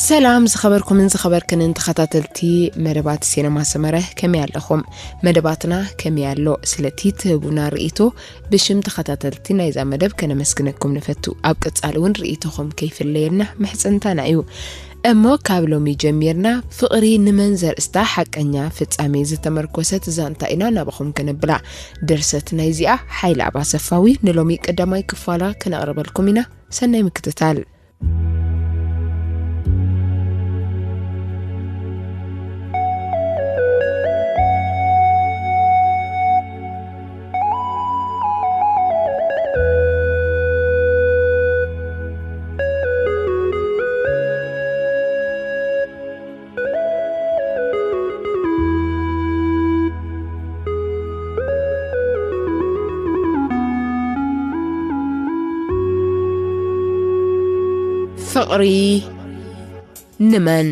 ሰላም ዝኸበርኩምን ዝኸበርክንን ተኸታተልቲ መደባት ሲነማ ሰመረ፣ ከመይ ኣለኹም? መደባትና ከመይ ኣሎ? ስለቲ ትህቡና ርእይቶ ብሽም ተኸታተልቲ ናይዛ መደብ ከነመስግነኩም ንፈቱ። ኣብ ቀጻሊ እውን ርእይቶኹም ከይፍለየና ምሕጽንታና እዩ። እሞ ካብ ሎሚ ጀሚርና ፍቕሪ ንመን ዘርእስታ ሓቀኛ ፍጻሜ ዝተመርኮሰት ዛንታ ኢና ናባኹም ከነብላ። ድርሰት ናይዚኣ ሓይለ ኣባሰፋዊ ንሎሚ ቀዳማይ ክፋላ ከነቕርበልኩም ኢና። ሰናይ ምክትታል። ፍቕሪ ንመን?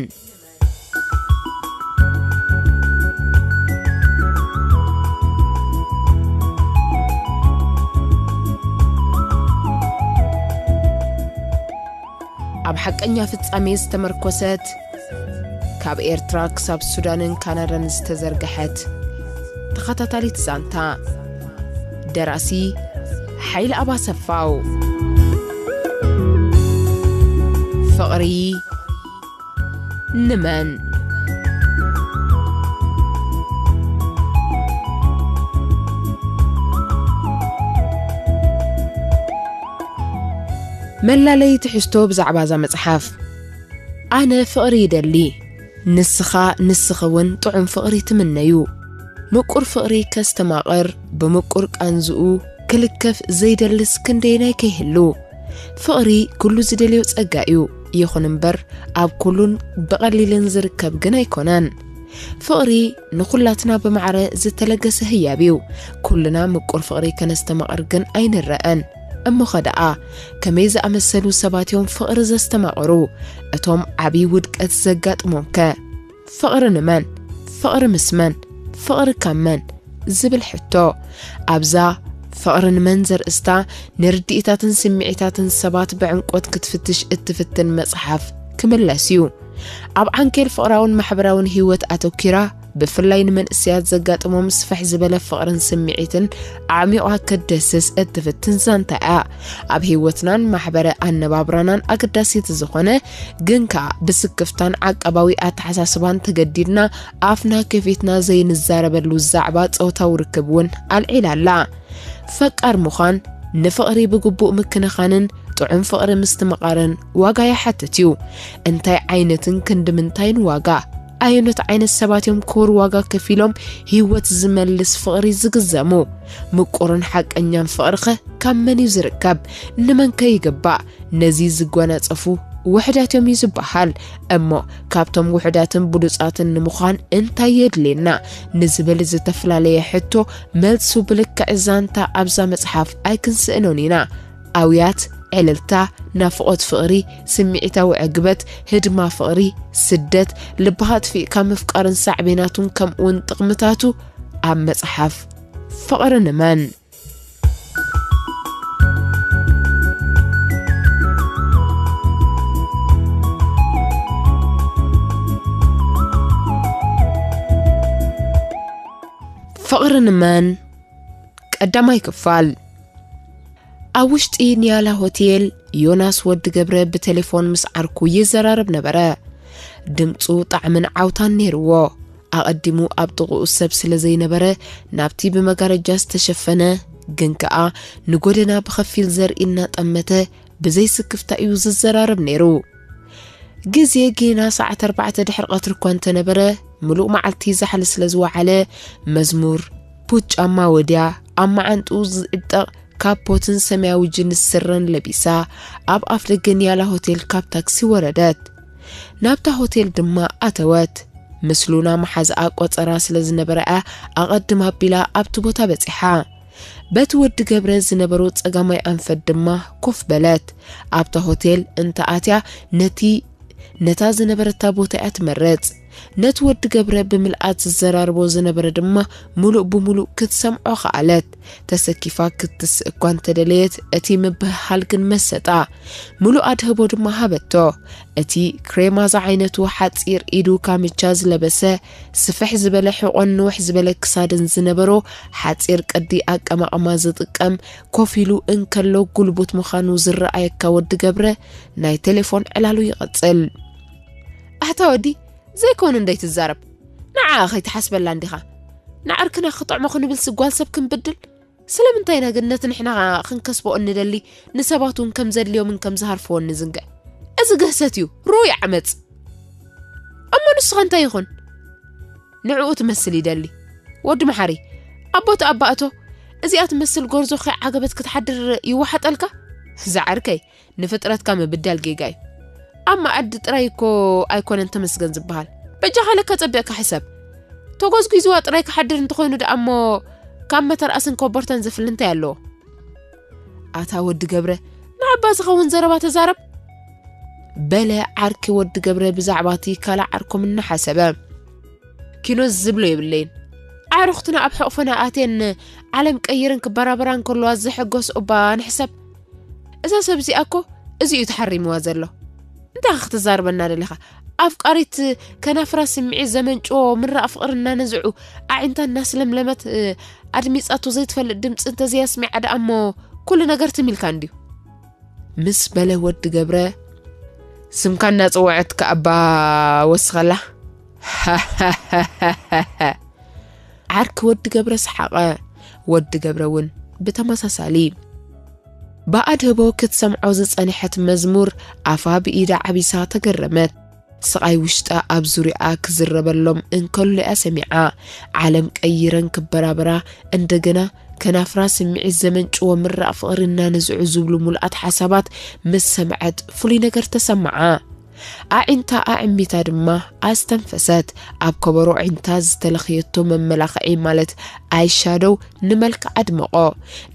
ኣብ ሓቀኛ ፍጻሜ ዝተመርኮሰት፣ ካብ ኤርትራ ክሳብ ሱዳንን ካናዳን ዝተዘርግሐት ተኸታታሊት ዛንታ። ደራሲ ሓይለ ኣባሰፋው። ፍቕሪ ንመን? መላለዪ ትሕዝቶ ብዛዕባ እዛ መጽሓፍ። ኣነ ፍቕሪ ይደሊ፣ ንስኻ ንስኺ እውን ጥዑም ፍቕሪ ትምነዩ። ምቁር ፍቕሪ ከስተማቕር፣ ብምቁር ቃንዝኡ ክልከፍ ዘይደልስ ክንደየናይ ከይህሉ። ፍቕሪ ኩሉ ዝደልዮ ጸጋ እዩ። ይኹን እምበር፣ ኣብ ኩሉን ብቐሊልን ዝርከብ ግን ኣይኮነን። ፍቕሪ ንኹላትና ብማዕረ ዝተለገሰ ህያብ እዩ። ኩልና ምቁር ፍቕሪ ከነስተማቕር ግን ኣይንረኣን። እሞኸ ደኣ፣ ከመይ ዝኣመሰሉ ሰባት እዮም ፍቕሪ ዘስተማቕሩ? እቶም ዓብዪ ውድቀት ዘጋጥሞምከ? ፍቕሪ ንመን? ፍቕሪ ምስ መን? ፍቕሪ ካብ መን? ዝብል ሕቶ፣ ኣብዛ ፍቕሪ ንመን ዘርእስታ ንርድኢታትን ስምዒታትን ሰባት ብዕምቆት ክትፍትሽ እትፍትን መጽሓፍ ክምለስ እዩ። ኣብ ዓንኬል ፍቕራውን ማሕበራውን ህይወት ኣተኲራ፣ ብፍላይ ንመንእሰያት ዘጋጥሞም ስፍሕ ዝበለ ፍቕርን ስምዒትን ኣዕሚቑ ክትደስስ እትፍትን ዛንታ እያ። ኣብ ህይወትናን ማሕበረ ኣነባብራናን ኣገዳሲት ዝኾነ፣ ግን ከኣ ብስክፍታን ዓቃባዊ ኣተሓሳስባን ተገዲድና ኣፍና ከፊትና ዘይንዛረበሉ ዛዕባ ጾታዊ ርክብ እውን ኣልዒላ ኣላ። ፈቃር ምዃን፣ ንፍቕሪ ብግቡእ ምክንኻንን ጥዑም ፍቕሪ ምስትምቓርን ዋጋ ይሓትት እዩ። እንታይ ዓይነትን ክንዲ ምንታይን ዋጋ? ኣየኖት ዓይነት ሰባት እዮም ክቡር ዋጋ ከፊሎም ህይወት ዝመልስ ፍቕሪ ዝግዘሙ? ምቁርን ሓቀኛን ፍቕሪኸ ካብ መን እዩ ዝርከብ? ንመንከ ይግባእ? ነዚ ዝጎናጸፉ ውሑዳት እዮም እዩ ዝበሃል። እሞ ካብቶም ውሑዳትን ብሉጻትን ንምዃን እንታይ የድልየና? ንዝብል ዝተፈላለየ ሕቶ መልሱ ብልክዕ ዛንታ ኣብዛ መጽሓፍ ኣይክንስእኖን ኢና። ኣውያት፣ ዕልልታ፣ ናፍቖት ፍቕሪ፣ ስምዒታዊ ዕግበት፣ ህድማ ፍቕሪ፣ ስደት፣ ልብኻ ኣጥፊእካ ምፍቃርን ሳዕቤናቱን ከምኡውን ጥቕምታቱ ኣብ መጽሓፍ ፍቕሪ ንመን? ፍቕሪ ንመን? ቀዳማይ ክፋል። ኣብ ውሽጢ ኒያላ ሆቴል፣ ዮናስ ወዲ ገብረ ብቴሌፎን ምስ ዓርኩ ይዘራረብ ነበረ። ድምጹ ጣዕምን ዓውታን ነይርዎ። ኣቐዲሙ ኣብ ጥቕኡ ሰብ ስለ ዘይነበረ፣ ናብቲ ብመጋረጃ ዝተሸፈነ፣ ግን ከኣ ንጎደና ብኸፊል ዘርኢ እናጠመተ፣ ብዘይ ስክፍታ እዩ ዝዘራረብ ነይሩ። ግዜ ጌና ሰዓት ኣርባዕተ ድሕሪ ቀትሪ እኳ እንተነበረ፣ ምሉእ መዓልቲ ዛሕሊ ስለ ዝወዓለ፣ መዝሙር፣ ቡት ጫማ ወድያ፣ ኣብ መዓንጥኡ ዝዕጠቕ ካፖትን ሰማያዊ ጅንስ ስረን ለቢሳ፣ ኣብ ኣፍ ደገ ኒያላ ሆቴል ካብ ታክሲ ወረደት። ናብታ ሆቴል ድማ ኣተወት። ምስ ሉና መሓዛኣ ቆጸራ ስለ ዝነበረኣ፣ ኣቐድም ኣቢላ ኣብቲ ቦታ በጺሓ። በቲ ወዲ ገብረ ዝነበሮ ጸጋማይ ኣንፈት ድማ ኮፍ በለት። ኣብታ ሆቴል እንተ ኣትያ፣ ነቲ፣ ነታ ዝነበረታ ቦታ እያ ትመርጽ። ነቲ ወዲ ገብረ ብምልኣት ዝዘራርቦ ዝነበረ ድማ ምሉእ ብምሉእ ክትሰምዖ ከኣለት። ተሰኪፋ ክትስእ እኳ እንተደለየት፣ እቲ ምብህሃል ግን መሰጣ። ምሉእ ኣድህቦ ድማ ሃበቶ። እቲ ክሬማ ዝዓይነቱ ሓጺር ኢዱ ካምቻ ዝለበሰ፣ ስፍሕ ዝበለ ሕቖን ንውሕ ዝበለ ክሳድን ዝነበሮ፣ ሓጺር ቅዲ ኣቀማቕማ ዝጥቀም፣ ኮፍ ኢሉ እንከሎ ጉልቡት ምዃኑ ዝረኣየካ ወዲ ገብረ፣ ናይ ቴሌፎን ዕላሉ ይቐጽል። ኣታ ወዲ፣ ዘይኮነ እንደይ ትዛረብ? ንዓ ከይትሓስበላ እንዲኻ። ንዓርክና ክጥዕሞ ክንብል ስጓል ሰብ ክንብድል? ስለምንታይ ኢና ግን ነቲ ንሕና ክንከስቦ እንደሊ ንሰባት እውን ከም ዘድልዮምን ከም ዝሃርፍዎን ንዝንግዕ? እዚ ግህሰት እዩ፣ ርኡይ ዓመጽ። እሞ ንስኸ እንታይ ይኹን? ንዕኡ ትመስል ይደሊ። ወዲ መሓሪ፣ ኣቦቲ ኣባእቶ፣ እዚኣ ትመስል ጎርዞ ከይዓገበት ክትሓድር ይወሓጠልካ? ዝዓርከይ፣ ንፍጥረትካ ምብዳል ጌጋ እዩ። ኣብ መኣዲ ጥራይ እኮ ኣይኮነን ተመስገን ዝበሃል። በጃኻ ለካ ጸቢቕካ ሕሰብ። ተጎዝጒዝዋ ጥራይ ክሓድር እንተኾይኑ ደኣ እሞ ካብ መተርኣስን ኮቦርታን ዝፍሊ እንታይ ኣለዎ? ኣታ ወዲ ገብረ፣ ንዓባ ዝኸውን ዘረባ ተዛረብ። በለ ዓርኪ ወዲ ገብረ ብዛዕባ እቲ ካልእ ዓርኮም እናሓሰበ። ኪኖ ዝብሎ የብለይን። ኣዕሩኽትና ኣብ ሕቑፈና ኣትየን ዓለም ቀይረን ክበራበራ እንከለዋ ዝሕጎስ እባ ንሕሰብ። እዛ ሰብ እዚኣ እኮ እዚ እዩ ተሓሪምዋ ዘሎ። እንታይ ክትዛርበና ደሊኻ? ኣፍቃሪት ከናፍራ ስምዒት ዘመንጭዎ ምራቕ ፍቕሪ እናነዝዑ ኣዒንታ እናስለምለመት፣ እ፣ ኣድሚጻቶ ዘይትፈልጥ ድምፂ እንተዘየስሚዓ ደኣ እሞ ኩሉ ነገር ትም ኢልካ እንድዩ። ምስ በለ ወዲ ገብረ፣ ስምካ እናጸወዐት ከኣባ ወስኸላ። ዓርኪ ወዲ ገብረ ሰሓቐ። ወዲ ገብረ እውን ብተመሳሳሊ። ብኣድህቦ ክትሰምዖ ዝጸንሐት መዝሙር ኣፋ ብኢዳ ዓቢሳ ተገረመት። ስቓይ ውሽጣ ኣብ ዙርያኣ ክዝረበሎም እንከሎ እያ ሰሚዓ። ዓለም ቀይረን ክበራበራ፣ እንደገና ከናፍራ ስምዒት ዘመንጭዎ ምራቕ ፍቕሪ እናነዝዑ ዝብሉ ሙሉኣት ሓሳባት ምስ ሰምዐት ፍሉይ ነገር ተሰምዓ። ኣዒንታ ኣዕሚታ ድማ ኣስተንፈሰት። ኣብ ከበሮ ኣዒንታ ዝተለኽየቶ መመላኽዒ ማለት ኣይ ሻዶው ንመልክዓ ኣድመቖ።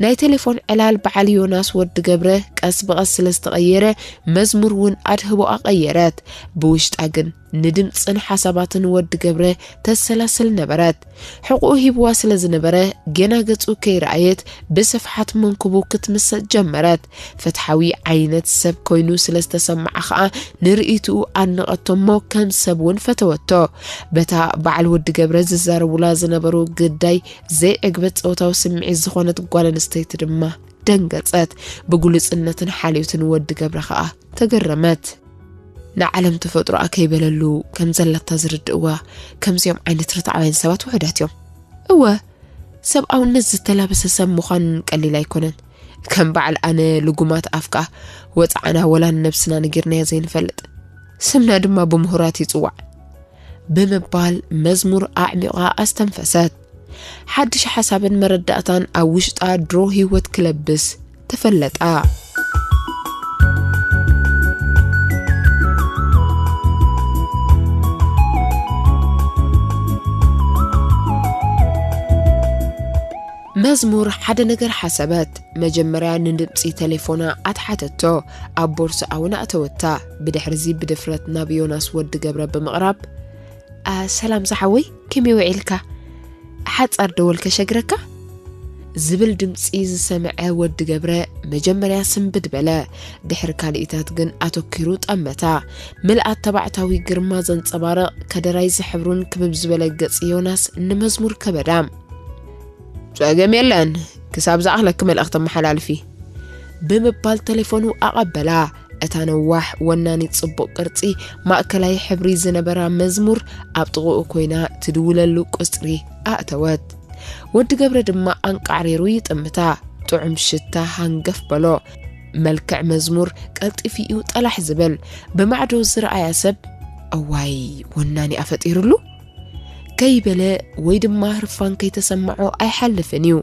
ናይ ቴሌፎን ዕላል በዓል ዮናስ ወዲ ገብረ ቀስ ብቐስ ስለ ዝተቐየረ፣ መዝሙር እውን ኣድህቦኣ ቀየረት። ብውሽጣ ግን ንድምጽን ሓሳባትን ወዲ ገብረ ተሰላስል ነበረት። ሕቑኡ ሂብዋ ስለ ዝነበረ፣ ገና ገጹ ከይረኣየት ብስፍሓት መንኩቡ ክትምሰጥ ጀመረት። ፍትሓዊ ዓይነት ሰብ ኮይኑ ስለ ዝተሰምዓ ኸኣ ንርእይትኡ ኣድነቐቶ እሞ ከም ሰብ እውን ፈተወቶ። በታ በዓል ወዲ ገብረ ዝዛረቡላ ዝነበሩ ግዳይ ዘይዕግበት ጾታዊ ስምዒት ዝኾነት ጓል ኣንስተይቲ ድማ ደንገጸት። ብግሉጽነትን ሓልዮትን ወዲ ገብረ ኸኣ ተገረመት። ንዓለም ተፈጥሮኣ ከይበለሉ ከም ዘላታ ዝርድእዋ ከምዚኦም ዓይነት ርትዓውያን ሰባት ውሑዳት እዮም። እወ፣ ሰብኣውነት ዝተላበሰ ሰብ ምዃን ቀሊል ኣይኮነን። ከም በዓል ኣነ ልጉማት ኣፍካ ወጻዕና ወላ ንነብስና ነጊርናዮ ዘይንፈልጥ። ስምና ድማ ብምሁራት ይጽዋዕ። ብምባል መዝሙር ኣዕሚቓ ኣስተንፈሰት። ሓድሽ ሓሳብን መረዳእታን ኣብ ውሽጣ ድሮ ህይወት ክለብስ ተፈለጣ። መዝሙር ሓደ ነገር ሓሰበት። መጀመርያ ንድምጺ ተሌፎና ኣትሓተቶ። ኣብ ቦርስኣ እውን ኣእተወታ። ብድሕርዚ ብድፍረት ናብ ዮናስ ወዲ ገብረ ብምቕራብ፣ "ኣ፣ ሰላም ዝሓወይ፣ ከመይ ውዒልካ? ሓጻር ደወል ከሸግረካ?" ዝብል ድምጺ ዝሰምዐ ወዲ ገብረ መጀመርያ ስንብድ በለ። ድሕሪ ካልኢታት ግን ኣተኲሩ ጠመታ። ምልኣት ተባዕታዊ ግርማ ዘንጸባርቕ ከደራይ ዝሕብሩን ክብብ ዝበለ ገጽ ዮናስ ንመዝሙር ከበዳ። "ጸገም የለን፣ ክሳብ ዝኣኽለኪ መልእኽቲ ኣመሓላልፊ" ብምባል ተሌፎኑ ኣቐበላ። እታ ነዋሕ ወናኒት ጽቡቕ ቅርጺ ማእከላይ ሕብሪ ዝነበራ መዝሙር ኣብ ጥቕኡ ኮይና ትድውለሉ ቁጽሪ ኣእተወት። ወዲ ገብረ ድማ ኣንቃዕሪሩ ይጥምታ። ጥዑም ሽታ ሃንገፍ በሎ። መልክዕ መዝሙር ቀልጢፉ እዩ ጠላሕ ዝብል። ብማዕዶ ዝረኣያ ሰብ፣ "እዋይ፣ ወናኒኣ ፈጢሩሉ?" ከይበለ ወይ ድማ ህርፋን ከይተሰምዖ ኣይሓልፍን እዩ።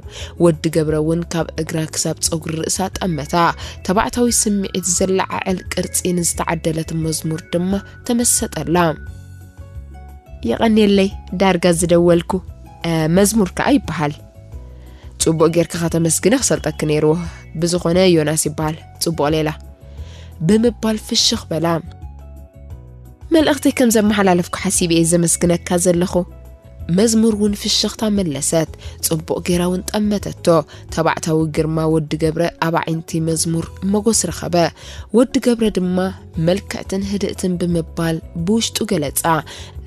ወዲ ገብረ እውን ካብ እግራ ክሳብ ጸጉሪ ርእሳ ጠመታ። ተባዕታዊ ስምዒት ዘለዓዕል ቅርጺ ንዝተዓደለት መዝሙር ድማ ተመሰጠላ። "የቐንየለይ፣ ዳርጋ ዝደወልኩ፣ እ፣ መዝሙር ከኣ ይበሃል። ጽቡቕ ጌርካ ከተመስግነ ክሰልጠኪ ነይርዎ። ብዝኾነ ዮናስ ይበሃል። ጽቡቕ ሌላ" ብምባል ፍሽኽ በላ። መልእኽተይ ከም ዘመሓላለፍኩ ሓሲበ እየ ዘመስግነካ ዘለኹ። መዝሙር እውን ፍሽኽታ መለሰት። ጽቡቕ ጌራ እውን ጠመተቶ። ተባዕታዊ ግርማ ወዲ ገብረ ኣብ ኣዒንቲ መዝሙር መጎስ ረኸበ። ወዲ ገብረ ድማ መልክዕትን ህድእትን ብምባል ብውሽጡ ገለጻ።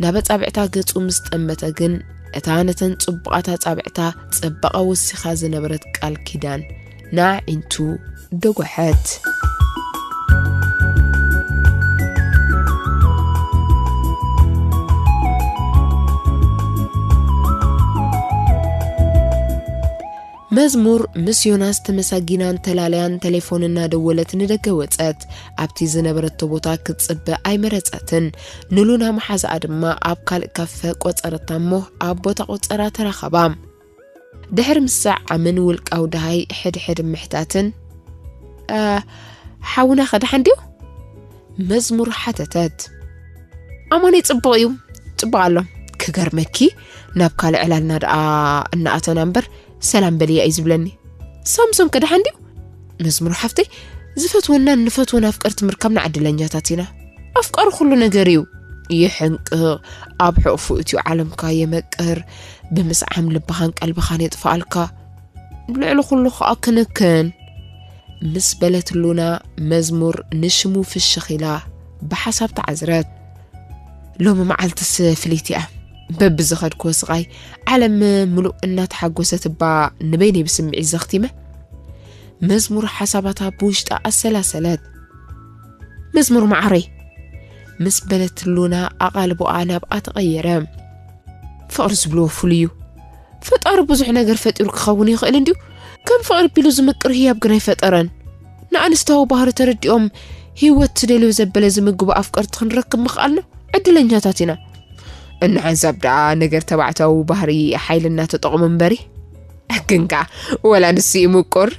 ናብ ኣጻብዕታ ገጹ ምስ ጠመተ ግን፣ እታ ነተን ጽቡቓት ኣጻብዕታ ጽባቐ ወሲኻ ዝነበረት ቃል ኪዳን ንኣዒንቱ ደጓሐት። መዝሙር ምስ ዮናስ ተመሳጊናን ተላለያን፣ ቴሌፎን እናደወለት ንደገ ወጸት። ኣብቲ ዝነበረቶ ቦታ ክትጽበ ኣይመረጸትን። ንሉና መሓዛኣ ድማ ኣብ ካልእ ካፈ ቆጸረታ እሞ፣ ኣብ ቦታ ቆጸራ ተራኸባ። ድሕሪ ምስዕዓምን ውልቃዊ ደሃይ ሕድሕድ ምሕታትን፣ "እ፣ ሓውና ከ ደሓን ድዩ?" መዝሙር ሓተተት። "ኣማነይ ጽቡቕ እዩ፣ ጽቡቕ ኣሎ። ክገርመኪ፣ ናብ ካልእ ዕላልና ደኣ እናኣተና እምበር፣ ሰላም በልያ እዩ ዝብለኒ። ሳምሶን ከ ደሓን ድዩ?" "መዝሙር ሓፍተይ፣ ዝፈትወናን ንፈትወን ኣፍቀርቲ ምርካብና ዕድለኛታት ኢና። ኣፍቃሪ ኩሉ ነገር እዩ። ይሕንቅቕ፣ ኣብ ሕቑፉ እትዩ ዓለምካ የመቅር፣ ብምስዓም ልብኻን ቀልብኻን የጥፍኣልካ። ልዕሊ ኩሉ ከኣ ክንክን" ምስ በለት ሉና፣ መዝሙር ንሽሙ ፍሽኽ ኢላ ብሓሳብ ተዓዝረት። "ሎሚ መዓልትስ ፍልይቲ እያ። በብዝኸድክዎ ስቓይ፣ ዓለም ምሉእ እናተሓጎሰት እባ ንበይነይ ብስምዒት ዘኽቲመ?" መዝሙር ሓሳባታ ብውሽጣ ኣሰላሰለት። "መዝሙር መዓረይ" ምስ በለት ሉና ኣቓልቦኣ ናብኣ ተቐየረ። "ፍቕሪ ዝብልዎ ፍሉይ እዩ። ፈጣሪ ብዙሕ ነገር ፈጢሩ ክኸውን ይኽእል እንድዩ። ከም ፍቕሪ ቢሉ ዝምቅር ህያብ ግን ኣይፈጠረን። ንኣንስታዊ ባህሪ ተረዲኦም ህይወት ትደልዮ ዘበለ ዝምግቡ ኣፍቀርቲ ክንረክብ ምኽኣልና ዕድለኛታት ኢና። እንሓንሳብ ደኣ ነገር ተባዕታዊ ባህሪ ሓይልና ተጠቕሙ እምበሪ። ግን ከኣ ወላ ንሱ እዩ ምቁር"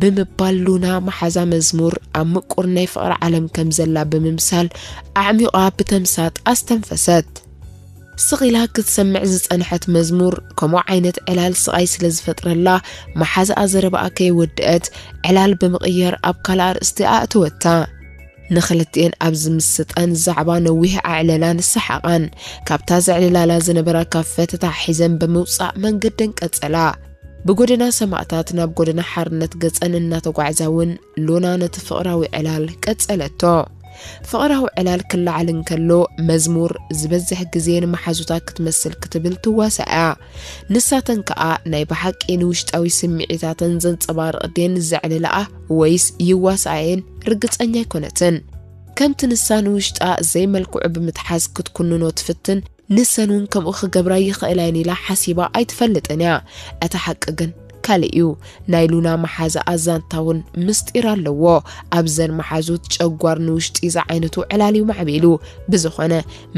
ብምባል ሉና መሓዛ መዝሙር ኣብ ምቁር ናይ ፍቕሪ ዓለም ከም ዘላ ብምምሳል ኣዕሚቓ ብተምሳጥ ኣስተንፈሰት። ስቕ ኢላ ክትሰምዕ ዝጸንሐት መዝሙር ከምኡ ዓይነት ዕላል ስቓይ ስለ ዝፈጥረላ፣ መሓዛኣ ዘረባኣ ከይወድአት ዕላል ብምቕያር ኣብ ካልእ ኣርእስቲ ኣእተወታ። ንኽልቲኤን ኣብ ዝምስጠን ዛዕባ ነዊሕ ኣዕለላን ሰሓቓን። ካብታ ዘዕልላላ ዝነበራ ካፈ ተታሒዘን ብምውጻእ መንገደን ቀጸላ። ብጎደና ሰማእታት ናብ ጎደና ሓርነት ገጸን እናተጓዕዛ እውን ሉና ነቲ ፍቕራዊ ዕላል ቀጸለቶ። ፍቕራዊ ዕላል ክለዓል እንከሎ፣ መዝሙር ዝበዝሕ ግዜ ንመሓዙታ ክትመስል ክትብል ትዋሳእ እያ። ንሳተን ከኣ ናይ ብሓቂ ንውሽጣዊ ስምዒታተን ዘንጸባርቕ ድየን ዘዕልላኣ ወይስ ይዋሳኣየን ርግጸኛ ኣይኮነትን። ከምቲ ንሳ ንውሽጣ ዘይመልክዑ ብምትሓዝ ክትኩንኖ ትፍትን፣ ንሰን እውን ከምኡ ክገብራ ይኽእላ እየን ኢላ ሓሲባ ኣይትፈልጥን እያ። እቲ ሓቂ ግን ካልእ እዩ። ናይ ሉና መሓዛኣ ዛንታ እውን ምስጢር ኣለዎ። ኣብዘን መሓዙት ጨጓር ንውሽጢ ዝዓይነቱ ዕላል እዩ ማዕቢሉ። ብዝኾነ፣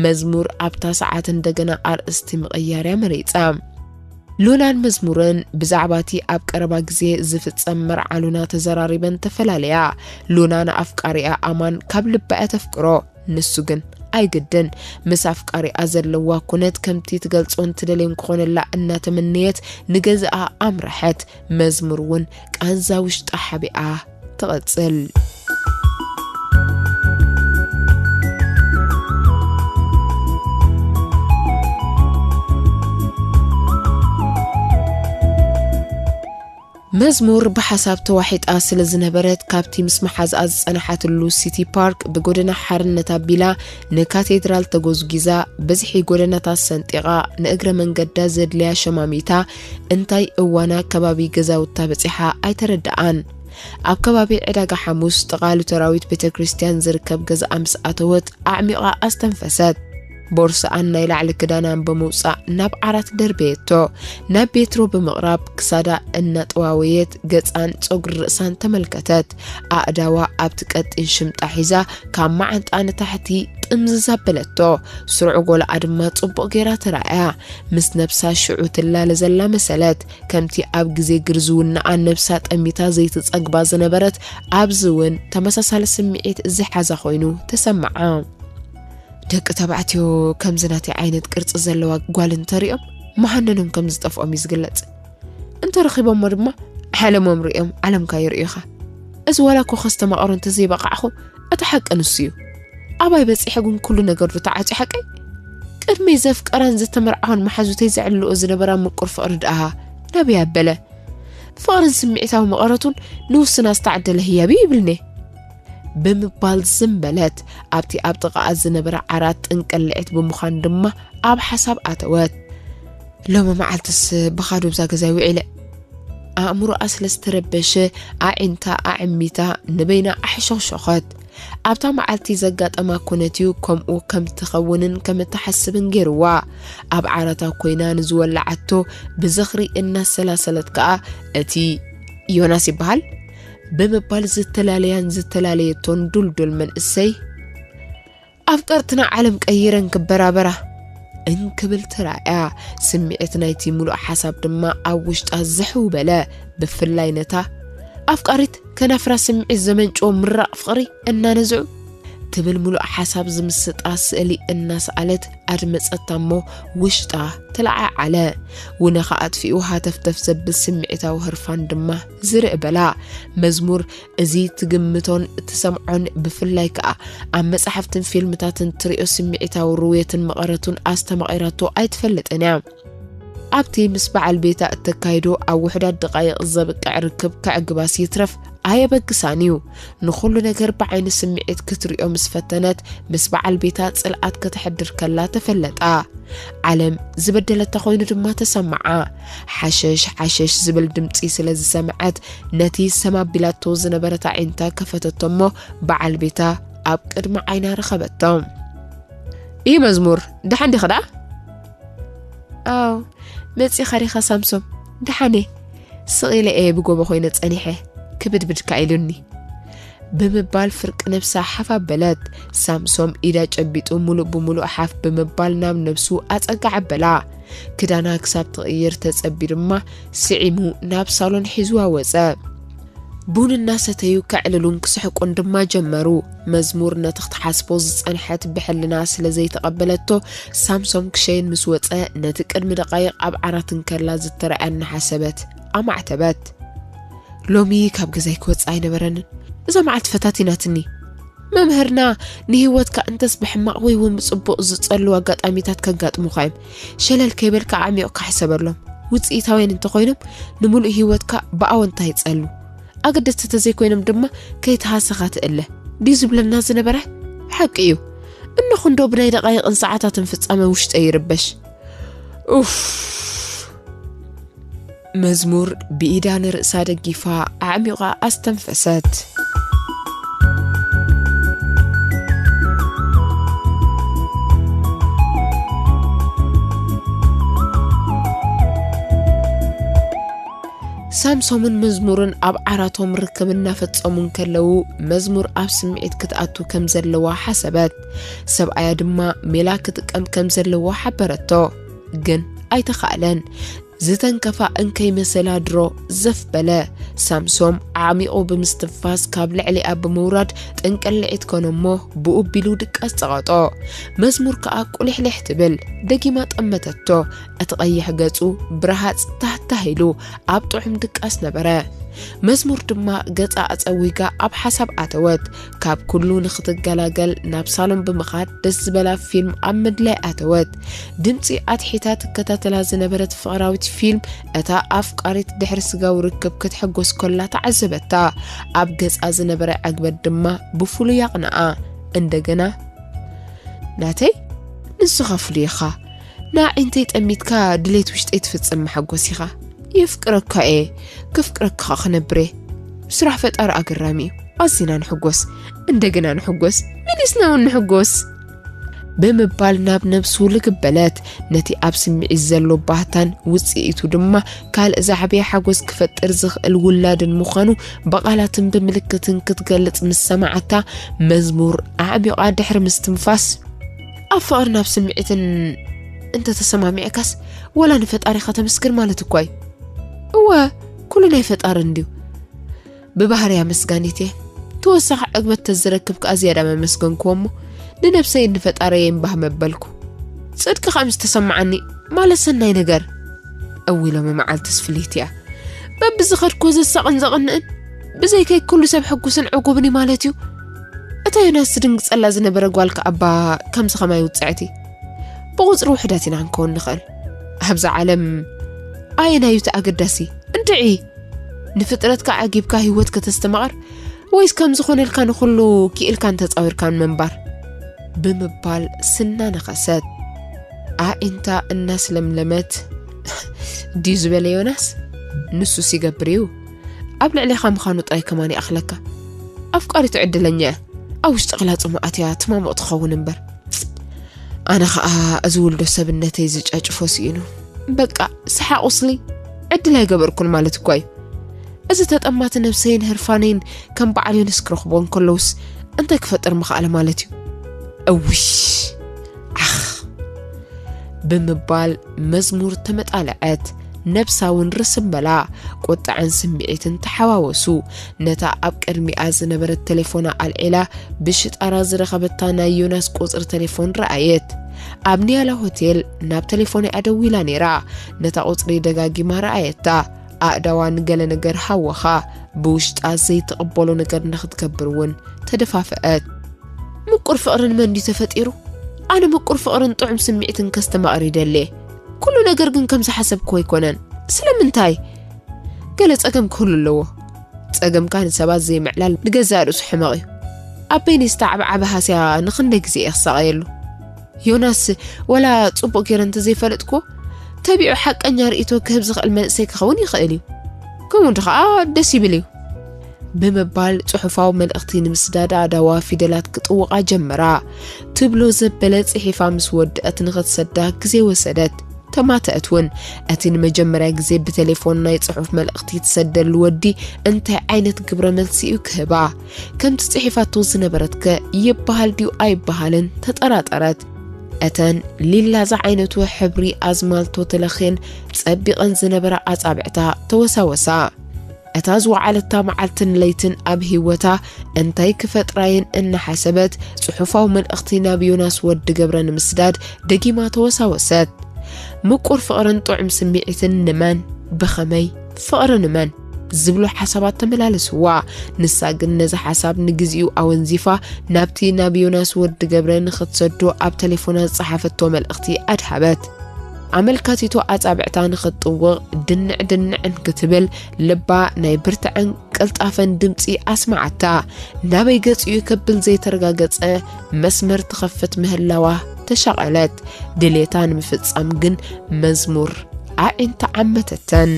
መዝሙር ኣብታ ሰዓት እንደገና ኣርእስቲ ምቕያር እያ መሪጻ። ሉናን መዝሙርን ብዛዕባ እቲ ኣብ ቀረባ ግዜ ዝፍጸም መርዓ ሉና ተዘራሪበን ተፈላለያ። ሉና ንኣፍቃሪኣ ኣማን ካብ ልባ እያ ተፍቅሮ። ንሱ ግን ኣይግድን። ምስ ኣፍቃሪኣ ዘለዋ ኩነት ከምቲ ትገልጾን ትደልዮን ክኾነላ እናተመነየት ንገዛኣ ኣምረሐት። መዝሙር እውን ቃንዛ ውሽጣ ሓቢኣ ትቐጽል። መዝሙር ብሓሳብ ተዋሒጣ ስለ ዝነበረት፣ ካብቲ ምስ መሓዝኣ ዝጸንሓትሉ ሲቲ ፓርክ ብጎደና ሓርነት ኣቢላ ንካቴድራል ተጎዝጒዛ፣ ብዝሒ ጎደናታት ሰንጢቓ፣ ንእግረ መንገዳ ዘድልያ ሸማሚታ፣ እንታይ እዋና ከባቢ ገዛውታ በጺሓ ኣይተረድኣን። ኣብ ከባቢ ዕዳጋ ሓሙስ፣ ጥቓ ሉተራዊት ቤተ ክርስቲያን ዝርከብ ገዛኣ ምስ ኣተወት፣ ኣዕሚቓ ኣስተንፈሰት። ቦርስኣን ናይ ላዕሊ ክዳናን ብምውጻእ ናብ ዓራት ደርበየቶ። ናብ ቤትሮ ብምቕራብ ክሳዳ እናጠዋወየት ገጻን ጸጉሪ ርእሳን ተመልከተት። ኣእዳዋ ኣብቲ ቀጢን ሽምጣ ሒዛ ካብ መዓንጣ ንታሕቲ ጥምዝዝ ኣበለቶ። ስሩዕ ጎላኣ ድማ ጽቡቕ ጌራ ተራእያ። ምስ ነብሳ ሽዑ ትላለ ዘላ መሰለት። ከምቲ ኣብ ግዜ ግርዝውናኣ ነብሳ ጠሚታ ዘይትጸግባ ዝነበረት፣ ኣብዚ እውን ተመሳሳሊ ስምዒት ዝሓዛ ኮይኑ ተሰምዓ። ደቂ ተባዕትዮ ከምዚ ናተይ ዓይነት ቅርጺ ዘለዋ ጓል እንተሪኦም መሃነኖም ከም ዝጠፍኦም እዩ ዝግለጽ። እንተረኺቦሞ ድማ ዓለሞም ሪኦም ዓለምካ ይርእዩኻ። እዚ ዋላ እኮ ከስተማቕሮ እንተዘይበቓዕኹ፣ እቲ ሓቂ ንሱ እዩ። ኣባይ በጺሐ ግን ኩሉ ነገር ዶ ተዓጽዩ ሓቀይ? ቅድመይ ዘፍቀራን ዝተመርዓዋን መሓዙተይ ዘዕልኦ ዝነበራ ምቁር ፍቕሪ ደኣ ናበይ ኣበለ? ፍቕርን ስምዒታዊ መቐረቱን ንውስና ዝተዓደለ ህያብ እዩ ይብልኒ። ብምባል ዝም በለት። ኣብቲ ኣብ ጥቓኣ ዝነበረ ዓራት ጥንቅልዕት ብምዃን ድማ ኣብ ሓሳብ ኣተወት። ሎሚ መዓልትስ ብኻዶ ብዛ ገዛይ ውዒለ። ኣእምሮኣ ስለ ዝተረበሸ ኣዒንታ ኣዕሚታ ንበይና ኣሕሾኽሾኸት። ኣብታ መዓልቲ ዘጋጠማ ኩነት'ዩ ከምኡ ከም ትኸውንን ከም እትሓስብን ገይርዋ። ኣብ ዓራታ ኮይና ንዝወለዓቶ ብዝኽሪ እናሰላሰለት ከኣ፣ እቲ ዮናስ ይበሃል ብምባል ዝተላለያን ዝተላለየቶን ዱልዱል መንእሰይ፣ ኣፍቀርትና ዓለም ቀይረን ክበራበራ እንክብል ተራእያ። ስምዒት ናይቲ ምሉእ ሓሳብ ድማ ኣብ ውሽጣ ዝሕው በለ። ብፍላይ ነታ ኣፍቃሪት ከናፍራ ስምዒት ዘመንጭዎ ምራቕ ፍቕሪ እናነዝዑ ትብል ምሉእ ሓሳብ ዝምስጣ ስእሊ እናሰኣለት ኣድመጸታ እሞ ውሽጣ ተለዓዓለ። ውነኻ ኣጥፊኡ ሃተፍተፍ ዘብል ስምዒታዊ ህርፋን ድማ ዝርእ በላ። መዝሙር እዚ ትግምቶን ትሰምዖን ብፍላይ ከኣ ኣብ መጻሕፍትን ፊልምታትን ትሪኦ ስምዒታዊ ርውየትን መቐረቱን ኣስተማቒራቶ ኣይትፈልጥን እያ። ኣብቲ ምስ በዓል ቤታ እተካይዶ ኣብ ውሑዳት ደቓይቕ ዘብቅዕ ርክብ ከዕግባስ ይትረፍ ኣየበግሳን እዩ። ንኹሉ ነገር ብዓይኒ ስምዒት ክትሪኦ ምስ ፈተነት፣ ምስ በዓል ቤታ ጽልኣት ከተሕድር ከላ ተፈለጣ። ዓለም ዝበደለታ ኮይኑ ድማ ተሰምዓ። ሓሸሽ ሓሸሽ ዝብል ድምጺ ስለ ዝሰምዐት፣ ነቲ ሰም ኣቢላቶ ዝነበረት ኣዒንታ ከፈተቶ እሞ፣ በዓል ቤታ ኣብ ቅድሚ ዓይና ረኸበቶ። "ይህ መዝሙር፣ ደሓን ዲኺ ደኣ?" "ኣዎ፣ መጺኻ ዲኻ ሳምሶም?" "ደሓን እየ። ስቕ ኢለ እየ ብጎቦ ኮይነ ጸኒሐ፣ ክብድብድካ ኢሉኒ" ብምባል ፍርቂ ነብሳ ሓፍ ኣበለት። ሳምሶም ኢዳ ጨቢጡ ሙሉእ ብሙሉእ ሓፍ ብምባል ናብ ነብሱ ኣጸግዓ ኣበላ። ክዳና ክሳብ ትቕይር ተጸቢ ድማ ስዒሙ ናብ ሳሎን ሒዝዋ ወጸ። ቡን እናሰተዩ ከዕልሉን ክስሕቁን ድማ ጀመሩ። መዝሙር ነቲ ክትሓስቦ ዝጸንሐት ብሕልና ስለ ዘይተቐበለቶ፣ ሳምሶም ክሸይን ምስ ወጸ፣ ነቲ ቅድሚ ደቓይቕ ኣብ ዓራት እንከላ ዝተራእያ እናሓሰበት ኣማዕተበት። "ሎሚ ካብ ገዛይ ክወጽእ ኣይነበረንን። እዛ መዓልቲ ፈታቲናትኒ። መምህርና ንህይወትካ እንተስ ብሕማቕ ወይ እውን ብጽቡቕ ዝጸሉ ኣጋጣሚታት ከጋጥሙኻ እዮም። ሸለል ከይበልካ ኣዕሚቑካ ሕሰበሎም። ውጽኢታውያን እንተኾይኖም፣ ንምሉእ ህይወትካ ብኣወንታ ይጸሉ። ኣገደስቲ ተዘይኮይኖም ድማ ከይተሃሰኻ ትእለ" ድዩ ዝብለና ዝነበረ? ሓቂ እዩ። እንኹ እንዶ ብናይ ደቓይቕን ሰዓታትን ፍጻመ ውሽጠይ ይርበሽ። ኡፍ! መዝሙር ብኢዳ ንርእሳ ደጊፋ ኣዕሚቓ ኣስተንፈሰት። ሳምሶምን መዝሙርን ኣብ ዓራቶም ርክብ እናፈጸሙ እንከለዉ፣ መዝሙር ኣብ ስምዒት ክትኣቱ ከም ዘለዋ ሓሰበት። ሰብኣያ ድማ ሜላ ክጥቀም ከም ዘለዎ ሓበረቶ። ግን ኣይተኻእለን። ዝተንከፋ እንከይመሰላ ድሮ ዘፍ በለ። ሳምሶም ዓሚቑ ብምስትንፋስ ካብ ልዕሊኣ ብምውራድ ጥንቅልዒት ኮነ እሞ ብኡ ቢሉ ድቃስ ጸቐጦ። መዝሙር ከኣ ቁሊሕሊሕ ትብል። ደጊማ ጠመተቶ። እቲ ቀይሕ ገጹ ብረሃጽ ታህታህ ኢሉ ኣብ ጥዑም ድቃስ ነበረ። መዝሙር ድማ ገጻ ኣጸዊጋ ኣብ ሓሳብ ኣተወት። ካብ ኩሉ ንኽትገላገል ናብ ሳሎን ብምኻድ ደስ ዝበላ ፊልም ኣብ ምድላይ ኣተወት። ድምጺ ኣትሒታ ትከታተላ ዝነበረት ፍቕራዊት ፊልም እታ ኣፍቃሪት ድሕሪ ስጋዊ ርክብ ክትሕጎስ ከላ ተዓዘበታ። ኣብ ገጻ ዝነበረ ዕግበት ድማ ብፍሉይ ኣቕንኣ። እንደገና፣ "ናተይ፣ ንስኻ ፍሉይ ኢኻ። ንኣዒንተይ ጠሚትካ ድሌት ውሽጠይ ትፍጽም መሓጎስ ኢኻ። የፍቅረካ እየ፣ ከፍቅረካ ኸኣ ክነብር እየ። ስራሕ ፈጣሪ ኣገራሚ እዩ። ኣዚና ንሕጎስ፣ እንደገና ንሕጎስ፣ መሊስና እውን ንሕጎስ" ብምባል ናብ ነብሱ ልግበለት። ነቲ ኣብ ስምዒት ዘሎ ባህታን ውጽኢቱ ድማ ካልእ ዝዓበየ ሓጎስ ክፈጥር ዝኽእል ውላድን ምዃኑ ብቓላትን ብምልክትን ክትገልጽ ምስ ሰማዓታ፣ መዝሙር ኣዕሚቓ ድሕሪ ምስትንፋስ፣ "ኣብ ፍቕርን ኣብ ስምዒትን እንተ ተሰማሚዕካስ፣ ወላ ንፈጣሪኻ ተመስግን ማለት እኳ እዩ። እወ፣ ኩሉ ናይ ፈጣሪ እንድዩ። ብባህርያ ኣመስጋኒት እየ። ተወሳኺ ዕግበት ተዝረክብ ከኣ ዝያዳ መመስገንክዎ እሞ፣ ንነብሰይን ንፈጣረየይን ባህ መበልኩ። ጽድቂ ከኣ ምስ ተሰማዓኒ፣ ማለት ሰናይ ነገር። እዊ ሎሚ መዓልትስ ፍልይቲ እያ። በብዝኸድኩ ዝሳቕን ዘቕንእን፣ ብዘይከይ ኩሉ ሰብ ሕጉስን ዕጉብን እዩ ማለት እዩ። እታ ዮናስ ትድንግጸላ ዝነበረ ጓል ከኣባ ከምዚ ኸማይ ውጽዕቲ። ብቑጽሪ ውሕዳት ኢና ክንከውን ንኽእል። ኣብዛ ዓለም ኣየናዩ እቲ ኣገዳሲ? እንድዒ! ንፍጥረትካ ዓጊብካ ህይወት ከተስተማቕር፣ ወይስ ከም ዝኾነልካ ንኹሉ ክኢልካን ተጻዊርካን ምንባር? ብምባል ስና ነኸሰት። ኣዒንታ እናስለምለመት፣ ድዩ ዝበለ ዮናስ? ንሱስ ይገብር እዩ። ኣብ ልዕሌኻ ምዃኑ ጥራይ ከማን ይኣኽለካ። ኣፍቃሪቱ ዕድለኛ እያ። ኣብ ውሽጢ ቅላጽሙ ኣትያ ትማሙቕ ትኸውን እምበር። ኣነ ኸኣ እዚ ውልዶ ሰብነተይ ዝጫጭፎ ስኢኑ። በቃ፣ ሰሓቕ ቁስሊ ዕድል ኣይገበርኩን ማለት እኳ እዩ። እዚ ተጠማቲ ነብሰይን ህርፋነይን ከም በዓል ዮንስ ክረኽቦ እንከለውስ እንታይ ክፈጥር ምኽኣለ ማለት እዩ? እውሽ! ዓኽ! ብምባል መዝሙር ተመጣለዐት። ነብሳ እውን ርስም በላ። ቁጥዐን ስምዒትን ተሓዋወሱ። ነታ ኣብ ቅድሚኣ ዝነበረት ቴሌፎና ኣልዒላ ብሽጣራ ዝረኸበታ ናይ ዮናስ ቁጽሪ ቴሌፎን ረኣየት። ኣብ ኒያላ ሆቴል ናብ ቴሌፎንኣ ደዊላ ነይራ። ነታ ቁጽሪ ደጋጊማ ረኣየታ። ኣእዳዋ ንገለ ነገር ሃወኻ። ብውሽጣ ዘይትቕበሎ ነገር ንኽትገብር እውን ተደፋፍአት። ምቁር ፍቕሪ ንመን ድዩ ተፈጢሩ? ኣነ ምቁር ፍቕርን ጥዑም ስምዒትን ከስተማቕር ይደሊ እየ። ኩሉ ነገር ግን ከም ዝሓሰብክዎ ኣይኮነን። ስለምንታይ? ገለ ጸገም ክህሉ ኣለዎ። ጸገምካ ንሰባት ዘይምዕላል ንገዛእ ርእሱ ሕመቕ እዩ። ኣብ በይነይ ዝተዓብዓበ ሃስያ ንኽንደይ ግዜ እየ ክሳቐየሉ? ዮናስ፣ ወላ ጽቡቕ ገይረ እንተዘይፈለጥክዎ፣ ተቢዑ ሓቀኛ ርእይቶ ክህብ ዝኽእል መንእሰይ ክኸውን ይኽእል እዩ። ከምኡ እንዲ ኸኣ ደስ ይብል እዩ። ብምባል ጽሑፋዊ መልእኽቲ ንምስዳድ ኣእዳዋ ፊደላት ክጥውቓ ጀመራ። ትብሎ ዘበለ ጽሒፋ ምስ ወድአት ንኽትሰዳ ግዜ ወሰደት። ተማተአት እውን። እቲ ንመጀመርያ ግዜ ብቴሌፎን ናይ ጽሑፍ መልእኽቲ ትሰደሉ ወዲ እንታይ ዓይነት ግብረ መልሲ እዩ ክህባ? ከምቲ ጽሒፋቶ ዝነበረትከ ይበሃል ድዩ ኣይበሃልን ተጠራጠረት። እተን ሊላ ዝዓይነቱ ሕብሪ ኣዝማልቶ ተለኽየን ጸቢቐን ዝነበራ ኣጻብዕታ ተወሳወሳ። እታ ዝወዓለታ መዓልትን ለይትን ኣብ ህይወታ እንታይ ክፈጥራየን እናሓሰበት፣ ጽሑፋዊ መልእኽቲ ናብ ዮናስ ወዲ ገብረ ንምስዳድ ደጊማ ተወሳወሰት። ምቁር ፍቕርን ጥዑም ስምዒትን ንመን? ብኸመይ? ፍቕሪ ንመን? ዝብሉ ሓሳባት ተመላለስዋ። ንሳ ግን ነዚ ሓሳብ ንግዚኡ ኣወንዚፋ፣ ናብቲ ናብ ዮናስ ወዲ ገብረ ንኽትሰዶ ኣብ ተሌፎና ዝጸሓፈቶ መልእኽቲ ኣድሃበት። ኣመልካቲቶ ኣጻብዕታ ንኽትጥውቕ ድንዕ ድንዕ እንክትብል፣ ልባ ናይ ብርትዐን ቅልጣፈን ድምጺ ኣስመዓታ። ናበይ ገጽ እዩ ከብል ዘይተረጋገጸ መስመር ትኸፍት ምህላዋ ተሻቐለት። ድሌታ ንምፍጻም ግን መዝሙር ኣዒንታ ዓመተተን።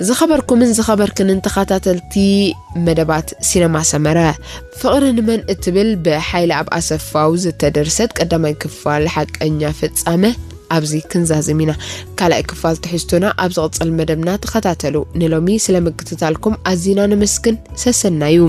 ዝኸበርኩምን ዝኸበርክንን ተኸታተልቲ መደባት ሲነማ ሰመረ፣ ፍቕሪ ንመን እትብል ብሓይለ ኣብ ኣሰፋው ዝተደርሰት ቀዳማይ ክፋል ሓቀኛ ፍጻመ ኣብዚ ክንዛዝም ኢና። ካልኣይ ክፋል ትሕዝቶና ኣብ ዝቕጽል መደብና ተኸታተሉ። ንሎሚ ስለ ምክትታልኩም ኣዚና ነመስግን። ሰሰናዩ።